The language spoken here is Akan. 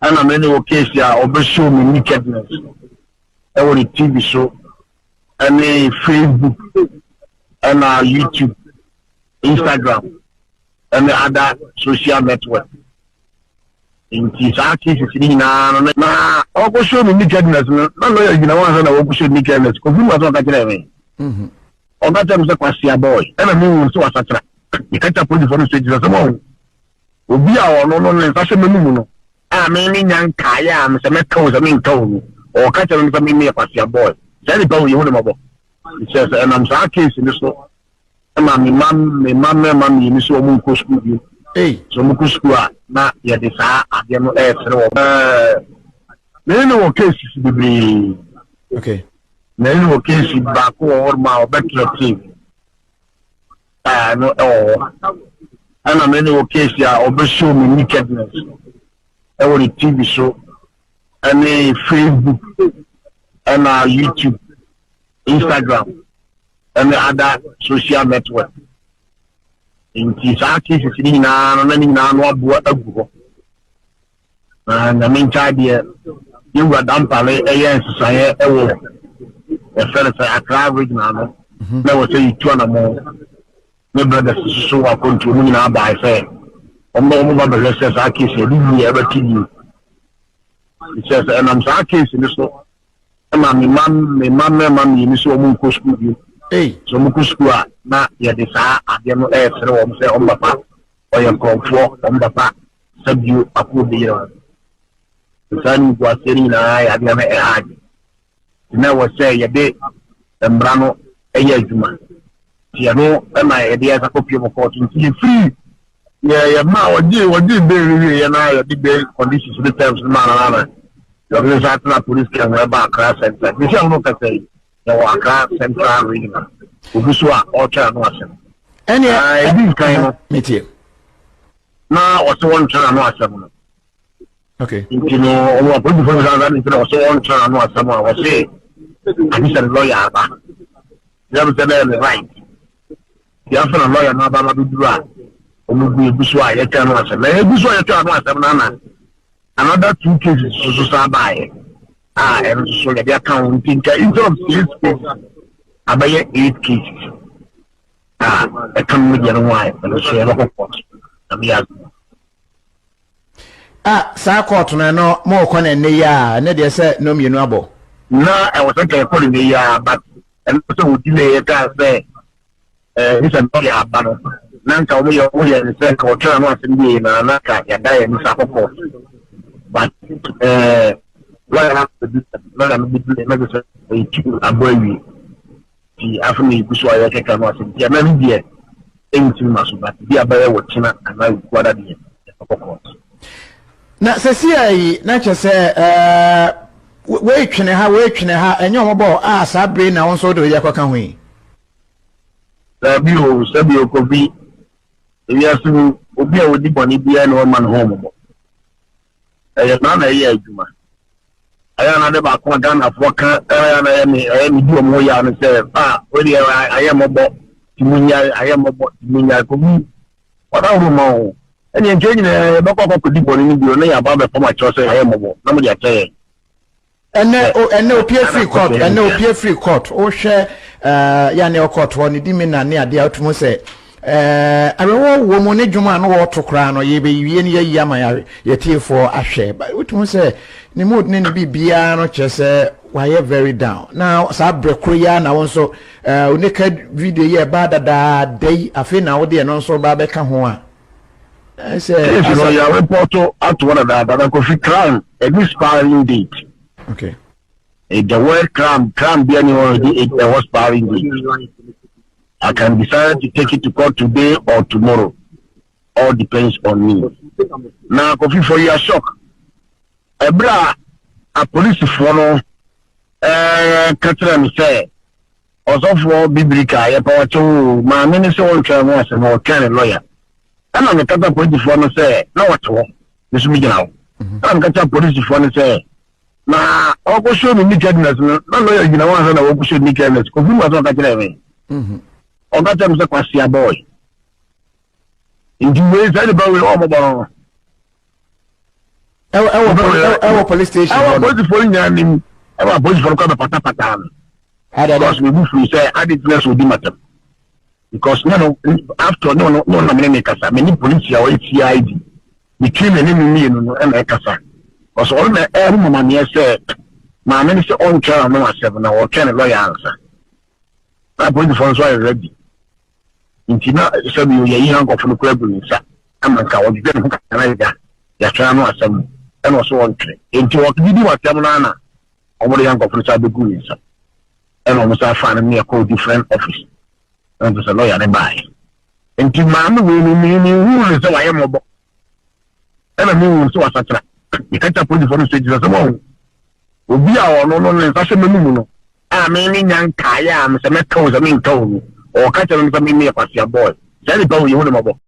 Ɛna me ne wɔ case a ɔbɛshow me nakedness ɛwɔ ne TV so ɛne Facebook ɛna YouTube, Instagram ɛne other social network. Nti saa cases ni nyinaa no, na ɔkɔ show me nakedness no, na lawyer gyina wɔn ansa na wɔkɔ show nakedness. Kofi mu asɛ ɔka kyerɛ me, ɔka kyerɛ me sɛ kwasia boy, ɛna me hu sɛ wasakyera. Meka kyerɛ polisifoɔ no sɛ gyina sɛ wɔn obi a ɔno no ne nsa hyɛ m'anum no a me nya nkaeɛ a sɛ mɛka wo sɛ menka wo no, ɔka kyerɛ me sɛ me meyɛ kwasia boy. Saa nipa wo yɛhu ne mmɔbɔ kyerɛ sɛ ɛnam saa case ni so ɛma me ma mmarima mmienu sɛ wɔn nkɔ sukuu bio. Sɛ wɔn kɔ sukuu a, na yɛde saa adeɛ no ɛresere wɔn. Me ne wɔ cases bebree. Me ne wɔ case baako wɔ hɔ ma ɔbɛtena team ɛɛ no ɛwɔ hɔ, ɛna me ne wɔ case a ɔbɛshow me nakedness ɛwɔ ne TV so ɛne Facebook ɛna YouTube, Instagram ɛne other social network. Nti saa cases ni nyinaa no, na ne nyinaa no aboa agu hɔ. Na Nyame nkyɛn deɛ, yɛwura Dampare ɛyɛ nsesaeɛ ɛwɔ yɛfrɛ no sɛ Accra Regional no, na ɛwɔ sɛ yɛtu anammɔn. Ne brothers soso wɔ akɔntuo mu nyinaa bae sɛ wɔn ba bɛhwɛ sɛ saa case yɛde wie ɛbɛto yie. Kyerɛ sɛ ɛnam saa case ni so ɛma me ma mmarima mmienu sɛ wɔn nkɔ sukuu bio. Sɛ wɔn kɔ sukuu a, na yɛde saa adeɛ no ɛresere wɔn sɛ wɔn papa ɔyɛ nkurɔfoɔ, wɔn papa sɛbio akɔ obi yere ho. Saa ne ngu aseɛ no nyinaa yɛ adeɛ no ɛha agye na ɛwɔ sɛ yɛde mmara no ɛyɛ adwuma. Nti ɛno ɛma yɛde yɛn nsa kɔpie mu court. Nti yɛfiri yɛ yɛ ma wɔgye bail no wie yɛ, na yɛde bail conditions ne terms no maa no, nana yɛde ne nsa atena police car mu ɛba Accra Central. Nti sɛ ɔno kasa yi, yɛwɔ Accra Central Regional obi so a ɔretwɛn ano asɛm. Ɛneɛ ebi nkan no metie. Na ɔsɛ wɔntwɛn ano asɛm no. Nti no ɔmo apolisifoɔ no sansan ne nti na ɔsɛ wɔntwɛn ano asɛm a wɔse ade sɛ ne lawyer aba yɛm sɛ bɛyɛ ne right. Nti afei na lawyer no aba ma bɛduru a ɔmo gu egu so a yɛtwɛn ano asɛm, na egu so a yɛtwɛn ano asɛm no, ana another two cases nso so san baayɛ a ɛno nso so yɛde aka ho. Nti nka instead of six cases, abɛyɛ eight cases a ɛka no deɛ no ho a ɛno nso yɛbɛkɔ court na meyɛ adwuma. Ah, saa court no, ɛno mowɔkɔ no ɛnnɛ yi a, ɛnɛ deɛ sɛ no mmienu abɔ. Na ɛwɔ sɛ nka yɛkɔ no nnɛ yi a, but ɛno sɛ wɔdi na yɛkaa sɛ ne sɛ lawyer aba no, na nka wɔyɛ ne sɛ nka wɔtwɛn ano asɛm bi na nka yɛda yɛn nsa akɔ court, but lawyer no bɛdu, lawyer no bɛdu na sɛ ɛyɛ tu abɔ awie. Nti afei na yɛgu so a yɛkeka no asɛm. Nti ɛna no deɛ ɛntimi ma so, but bi abɛyɛ wɔ kyena anaa ɛkuada deɛ, yɛbɛkɔ court. Na sɛsi a yi na kyerɛ sɛ wei twene ha, wei twene ha, ɛnyɛ ɔmo bɔ a saa bere na wo nso wode woyɛ kɔka ho yi? Daabi o, sɛbi o, Kofi, ewiase mu obi a odi bɔne biara na ɔma ne ho ɔmɔbɔ. Ɛyɛ mmara na ɛyɛ adwuma. Ɛyɛ anade baako a Ghanafoɔ ka, ɛyɛ ana ɛyɛ me di wɔn ho yɛ ano sɛ a wei deɛ ayɛ mmɔbɔ ti mu nyae, ayɛ mmɔbɔ ti mu nyae. Kofi, wɔn ahorow ma o, ɛnna nkyɛn nyinaa yɛbɛkɔ akɔdi bɔne no bio na yɛaba abɛfam akyerɛw sɛ ayɛ mmɔbɔ na mo de akyɛ yɛn. Ɛnɛ opie free court, ɛnɛ opie free court, wohwɛ yanni ɔcourt hɔ ne di mi na ne adeɛ a wotum sɛ awerɛwɔ wɔ mu ne dwom a no wɔɔto koraa no, yɛbɛwie no yɛyi ama yɛtiefoɔ ahwɛ. Wotum sɛ ne mood ne ne biribiara no kyerɛ sɛ wayɛ very down. Na saa berɛ koro yi ara na wo nso wo naked video yi ɛbaa dadaada yi, afei na wode ɛno nso ba bɛka ho a sɛ case no yɛ report ato hɔ dadaada. Na Kofi, crime ɛdi expiring date. The word crime, crime bi ɛni hɔ ɛdi ɛwɔ expiring date. I can decide to take it to court today or tomorrow, all depends on me. Na Kofi, for your shock, ɛberɛ a apolisifoɔ no ka kyerɛ me sɛ ɔsɔfoɔ bibirika yɛpɛ ɔkyɛw o, maame ne sɛ wɔntwɛn ho asɛm, ɔtwɛn ne lawyer, ɛna mekata polisifoɔ no sɛ na wɔte hɔ, me so megyina hɔ, ɛna mekata polisifoɔ no sɛ na ɔkɔhyɛ me nakedness no, na lawyer gyina hɔ ansa na wɔkɔhyɛ nakedness. Kofi mu asɛ ɔka kyerɛ me, ɔka kyerɛ me sɛ kwasia boy. Nti wei saa nipa wei ɔmɔbɔ no. Ɛwɔ ɛwɔ ɛwɔ police station hɔ no. Ɛwɔ polisifoɔ no nyinaa nim. Ɛwɔ apolisifoɔ no kɔ bɛ patapata no. Because me bu firi sɛ adi ti na sɛ odi matam. Because ne no after ne no ne no na me ne kasa me ne polisi a ɔyɛ CID. Between me ne no mmienu no ɛna ɛkasa. Because ɔno na ɛho mamaneɛ sɛ maame no sɛ ɔntwɛn ano asɛm na ɔtwɛn ne lɔya ansa. Na apolisifoɔ nso ayɛ ready. Nti na sɛbi yɛyi hankɔfo no kora gu ne nsa ama nka ɔdwedwe ne ho kakra na yɛgya yɛatwɛn ano asɛm no ɛna ɔso ɔntwere. Nti ɔdidi wasɛm no ana wɔde hankɔfo no sa bɛgu ne nsa ɛna wɔn sa fa no ne ɛkɔ different office ɛna nti sɛ lɔya ne baeɛ. Nti maame wei no mi mi hu ne sɛ wayɛ mmɔbɔ ɛna mi hu sɛ wasakyera. Meka kyerɛ apolisifoɔ no sɛ gyina sɛ wɔn obi a ɔno no ne nsa hyɛ m'anum no a me me nya nkaeɛ a sɛ mɛka o sɛ menka o no, ɔka kyerɛ me sɛ me meyɛ kwasea boy. Saa nipa wo yɛhu ne mmɔbɔ.